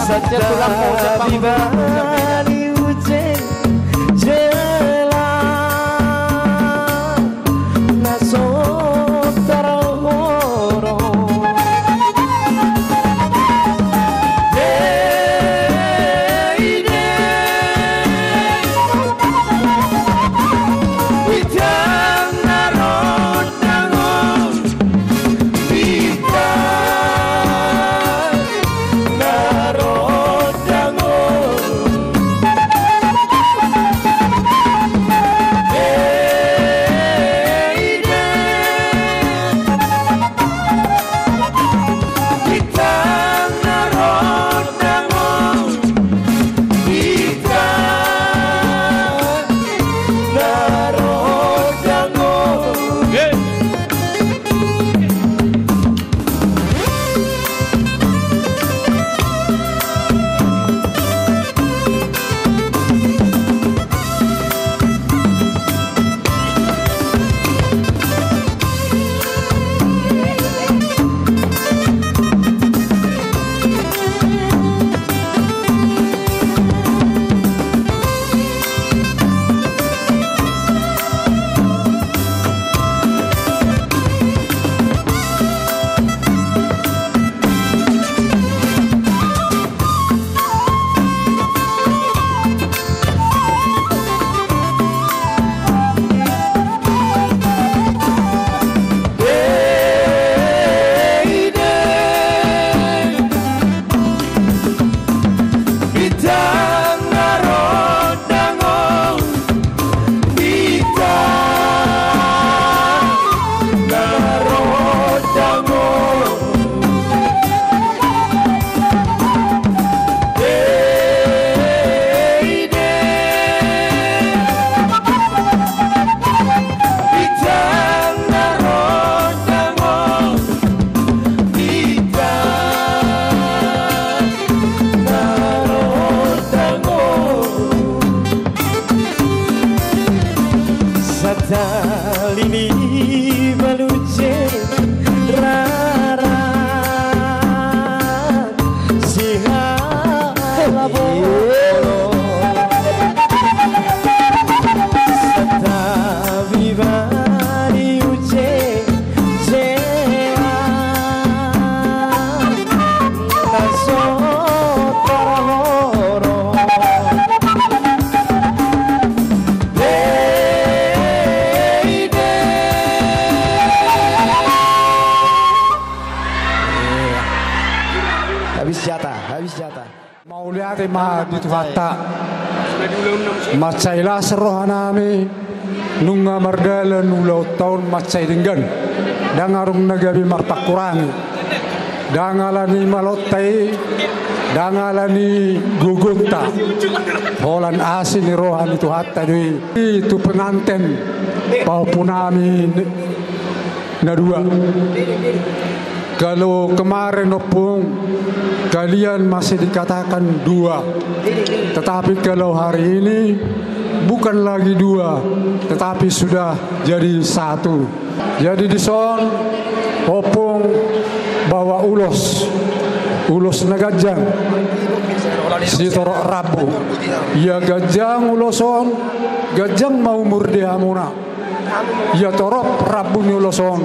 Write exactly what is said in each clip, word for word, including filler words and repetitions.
Santabi bani uje jala na so tarhorong. Deide bintang na ro dangon. Bintang na ro dangon. Deide bintang na ro dangon. Bintang na ro dangon. Deide bintang na ro dangon. Bintang na ro dangon. Deide bintang na ro dangon. Bintang na ro dangon. Santabi bani uje rara sihala bolon. Santabi bani uje jela na so tarhorong. Deide. Habis jatah, habis jatah. Mauliate ma di Tuhanta. Mansai las rohanami, nunga mardalan ulaonta on mansai denggan. Ndang adong na gabe marpangkurangi. Ndang ala ni malonta i, ndang ala ni gogonta. Holan asi ni roha ni Tuhanta do i. I tu penganten pahompunami na dua. Kalau kemarin, Ompung, kalian masih dikatakan dua, tetapi kalau hari ini bukan lagi dua, tetapi sudah jadi satu. Jadi dison, Ompung, bawa ulos, ulos na ganjang sitorop rambu. Ia ganjang ulos on, ganjang ma umur di hamuna. Ia torop rambu ni ulos on,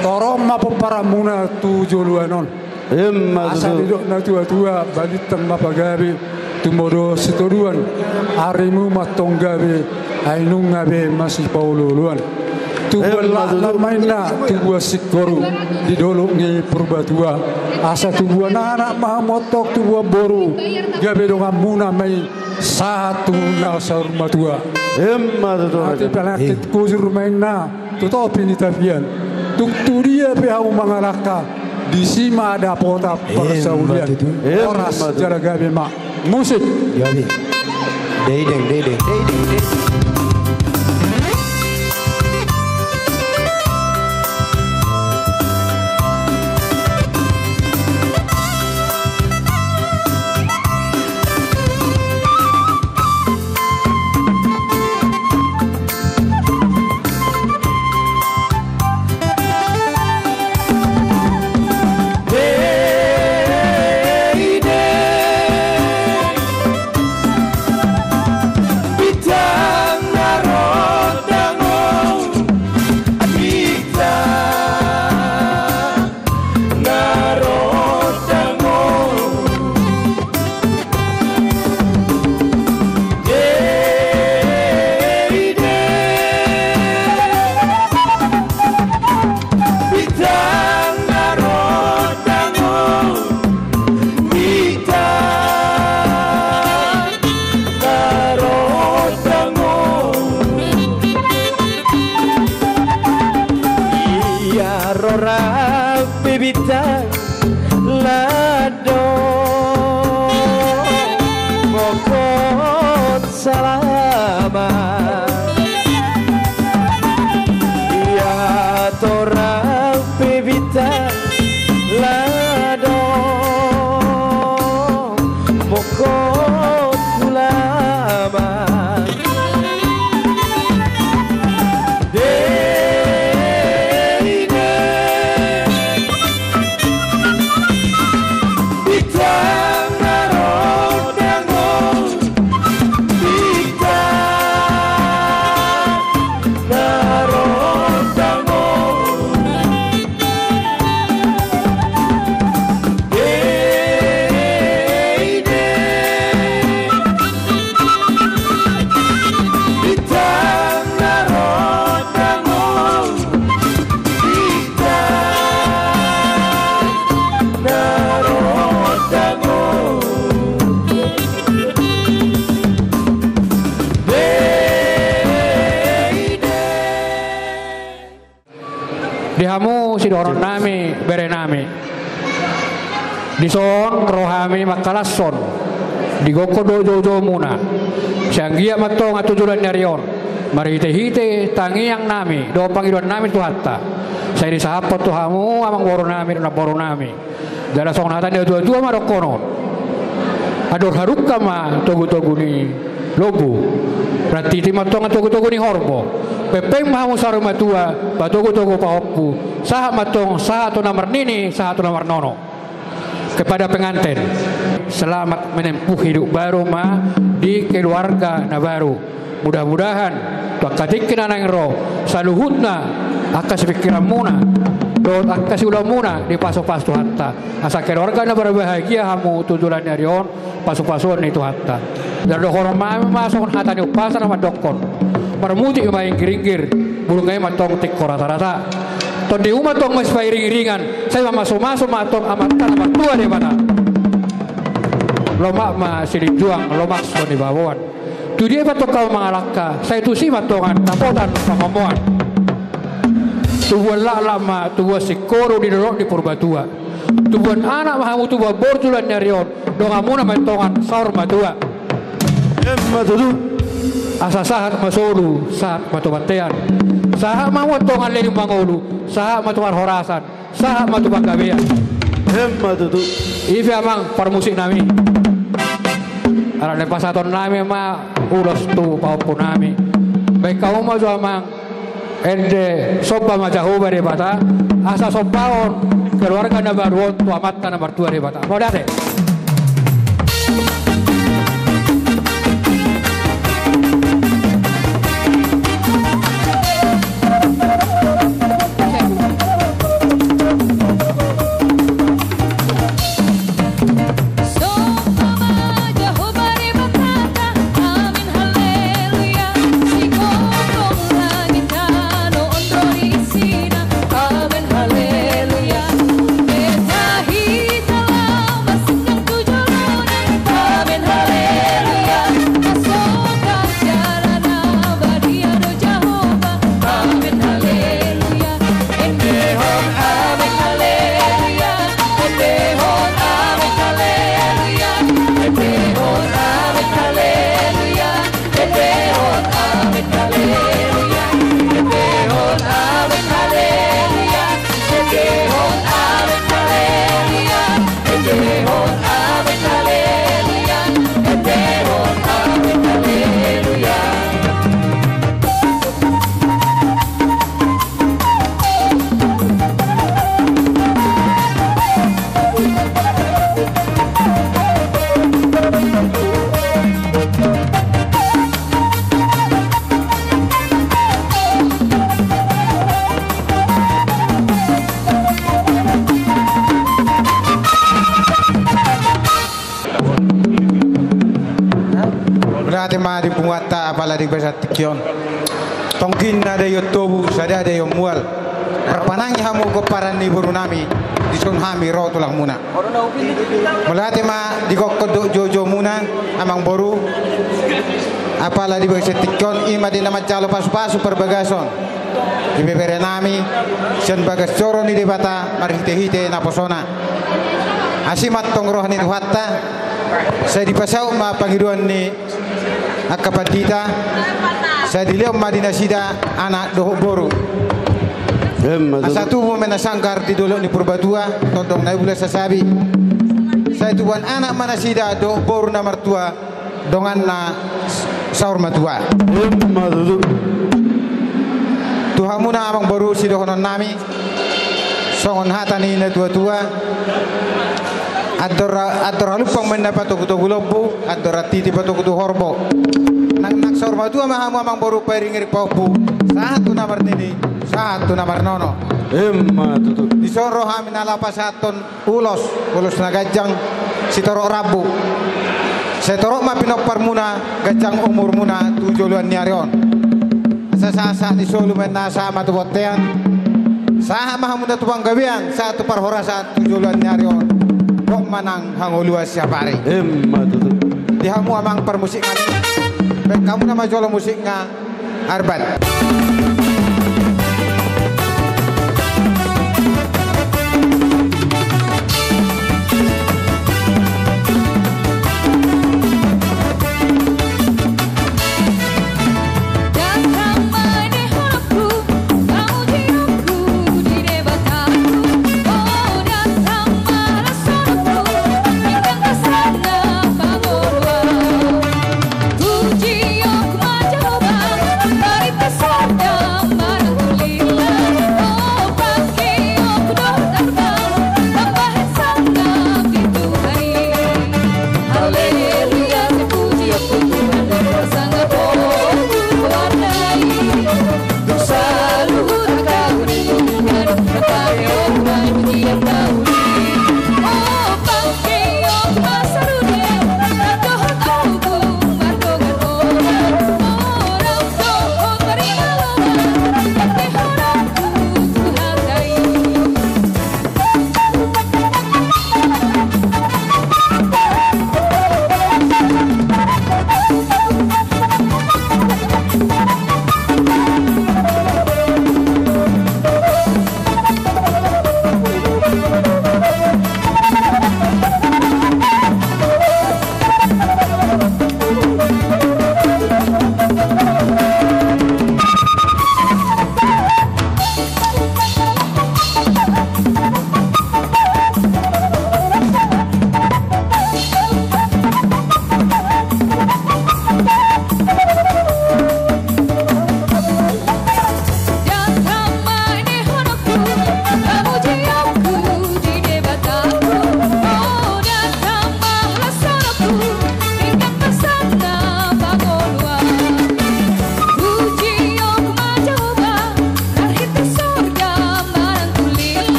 torop ma pomparanmuna tu joloan on. Emma tutu. Asa didok natuatua, balintang ma pagabe, tumodao sitodoan, arimu ma antong gabe, ai nunga be masipaolooloan. Tubuan lakna ma inna, tubuan singkoru di dolok ni Purbatua. Asa tubuan anak ma hamu antong, tubuan boru, gabe donganmuna ma i sahat tu na saur matua. Emma tutu. Atik penyakit kujur ma inna tu topi ni tapian. Tung tu dia pe hamu mangalangka, disi ma dapotan parsaulian. Horas jala gabe ma. Musik. Gabe. Deideng, deideng, deideng, deideng. Kot ulama. Deine. Bintang na rondang on. Bintang na rondang on. Di hamu sidohonon nami, bere nami. Dison ro hami mangkalashon di gokhon dohot joujou muna. Sai anggiat ma antong tu joloan ni ari on, marhitehite tangiang nami dohot pangidoan nami tu Tuhanta, sai disahaphon tu hamu amangboru nami dohot namboru nami. Jala songon hata ni natuatua ma dohonon: Andor hadungka ma togutogu ni lombu, rantiti ma antong togutogu ni horbo, pengpeng ma hamu saur matua, patogutogu pahompu, sahat ma antong sahat tu na marnini sahat tu na marnono. Kepada pengantin, selamat menempuh hidup baru ma di keluarga na baru. Mudah-mudahan tu angka tingki na naeng ro, saluhutna angka sipingkiranmuna dohot angka siulaonmuna dipasupasu Tuhanta, asa keluarga na berbahagia hamu tu joloan ni ari on, pasupasuon ni Tuhanta. Jala dohonon nami ma songon hata ni umpasa na mandokkon: Marmutik ma inggiringgir, bulung ai ma antong tingko rasarasa. Tondimu ma antong masipairingiringan, sai mamasumasu ma antong Amanta na martua Debata. Lomak ma silinjuang, lomak so nibaboan. Tu dia pe antong hamu mangalangka, sai tusi ma antong dapotan pangomoan. Tubuan laklak ma tubuan singkoru di dolok ni Purbatua. Tubuan anak ma hamu tubuan boru tu joloan ni ari on, donganmuna ma antong saur matua. Emma tutu. Asa sahat ma solu, sahat ma tu bontean. Sahat ma hamu antong leleng mangolu, sahat ma tu parhorasan, sahat ma tu panggabean. Emma tutu. I pe amang parmusik nami. Alai pasahaton nami ma ulos tu pahompu nami. Baen hamu ma jo amang ende: Somba ma Jahowa Debata, asa sombahon keluarga na baru on tu Amanta na martua Debata. Mauliate. Mauliate ma di punguanta, apala di bagasan tingki on. Tongkin na daion tobu, sada daion mual. Marpanangi hamu pomparan ni boru nami, dison hami ro tulangmuna. Mauliate ma di gokhon dohot joujoumuna, amangboru. Apala di bagasan tingki on, i ma di na manjalo pasupasu parbagason. Ibebere nami, sian bagas joro ni Debata, marhitehite naposona. Asi ma antong roha ni Tuhanta, sai dipasaut ma pangidoan ni angka pandita, sai dilehon ma di nasida anak dohot boru. Emma tutu. Asa tubu ma na sanggar di dolok ni Purbatua, tondong na ibulas sasabi. Tubuan anak ma nasida dohot boru na martua, donganna saur matua. Ima tutu. Tu hamuna amang boru sidohonon nami, songon hata ni na tua-tua: Andor, andor halumpang ma inna patogu-togu lombu, andor rantiti patogu tu horbo. Nang, nang saur matua ma hamu amang boru, pairing-iring pahompu, sahat tu na marnini, sahat tu na marnono. Ima tutu. Dison ro hami na laho pasahathon ulos, ulos na ganjang, sitorop rambu. Sai torop ma pinomparmuna, ganjang umurmuna tu joloan ni ari on. Asa sahat-sahat ni solu ma inna, sahat ma tu bontean. Sahat ma hamuna tu panggabean, sahat tu parhorasan tu joloan ni ari on. Dohot ma nang hangoluan siapari. Ima tutu. Di hamu amang parmusik nami, baen hamuna ma jolo musikna. Arbat.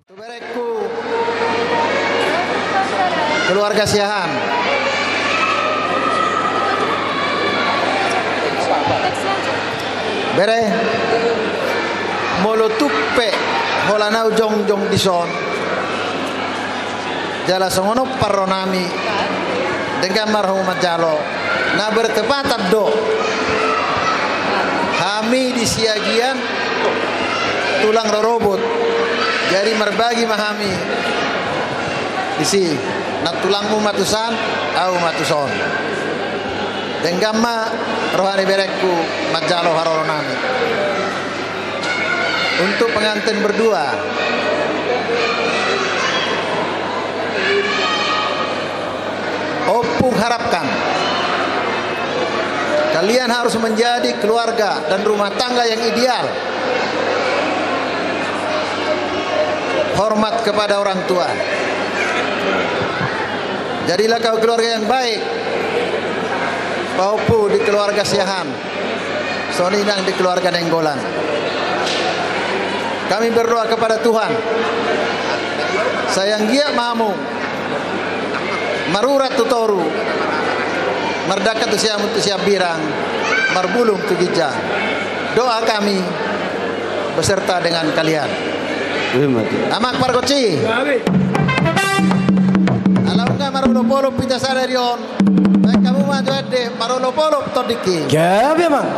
Tu berengku, keluarga Siahaan. Bere, molo tung pe holan ahu jongjong dison, jala songon on parro nami, denggan ma rohamu manjalo. Na bertepatan do hami di Siagian tulang rorobot. Jadi marbagi ma hami disi, nang tulangmu ma tusan, ahu ma tuson. Denggan ma roha ni berengku manjalo haroro nami. Untuk pengantin berdua, Ompung harapkan kalian harus menjadi keluarga dan rumah tangga yang ideal. Hormat kepada orang tua. Jadilah kau keluarga yang baik. Pahompu di keluarga Siahaan. Songon i nang di keluarga Nainggolan. Kami berdoa kepada Tuhan, sai anggiat ma hamu marurat tu toru, mardangka tu siamun tu siambirang, marbulung tu ginjang. Doa kami beserta dengan kalian. Amang pargonsi. Ala nunga marolopolop hita sada di on. Baen hamu ma jo ende marolopolop tondingki. Gabe, Amang.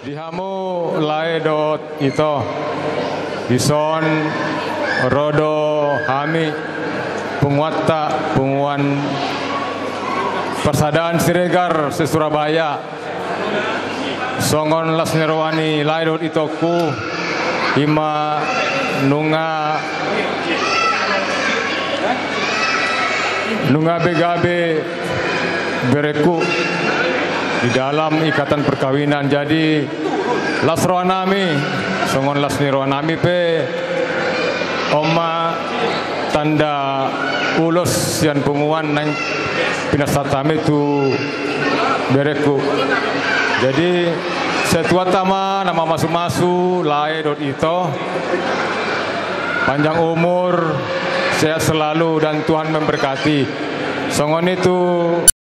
Di hamu lae dohot ito, dison ro do hami punguanta, punguan Parsadaan Siregar se-Surabaya. Songon las ni roha ni lae dohot itongku, i ma nunga, nunga begabe berengku di dalam ikatan perkawinan. Jadi las rohanami, songon las ni rohanami pe, on ma tanda ulos sian punguan naeng pinasahat hami tu berengku. Jadi sai Tuhanta ma na mamasumasu lae dohot ito, panjang umur, sehat selalu, dan Tuhan memberkati. Songon i tu